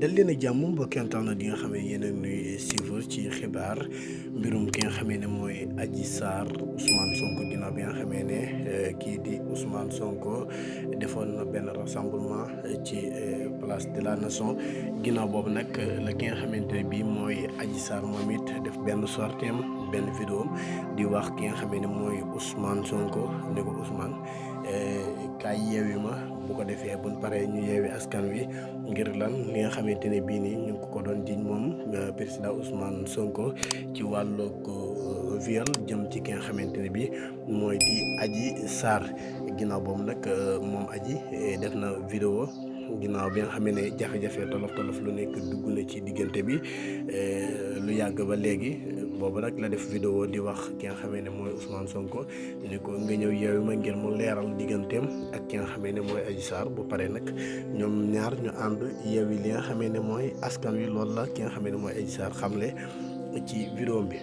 dal leen a jàmm mbokki internet yi nga xam ne yéen a nuy suivre ci xibaar mbirum ki nga xamee ne mooy Adji Sarr Ousmane Sonko ginnaaw bi nga xamee ne kii di Ousmane Sonko defoon na benn rassemblement ci place de la nation ginnaaw boobu nag la ki nga xamante ne bii mooy Adji Sarr moom it def benn sorteem benn vidéo di wax ki nga xamee ne mooy Ousmane Sonko ne ko Ousmane kaay yeewi ma bu ko defee buñ paree ñu yeewi askan wi ngir lan li nga xamante ne bii nii ñu ngi ko doon jiñ moom président Ousmane Sonko ci wàllug viol jëm ci ki nga xamante ne bii mooy di Adji Sarr ginnaaw boobu nag moom Adji def na vidéo ginnaaw bi nga xam ne jafe-jafe tolof lu nekk dugg na ci diggante bi lu yàgg ba léegi boobu nag la def vidéo di wax ki nga xamee ne mooy Ousmane Sonko ne ko nga ñëw yeewu ma ngir mu leeral digganteem ak ki nga xamee ne mooy Adji Sarr bu pare nag ñoom ñaar ñu ànd yeewi li nga xamee ne mooy askan wi loolu la ki nga xamee ne mooy Adji Sarr xamle ci vidéo bi.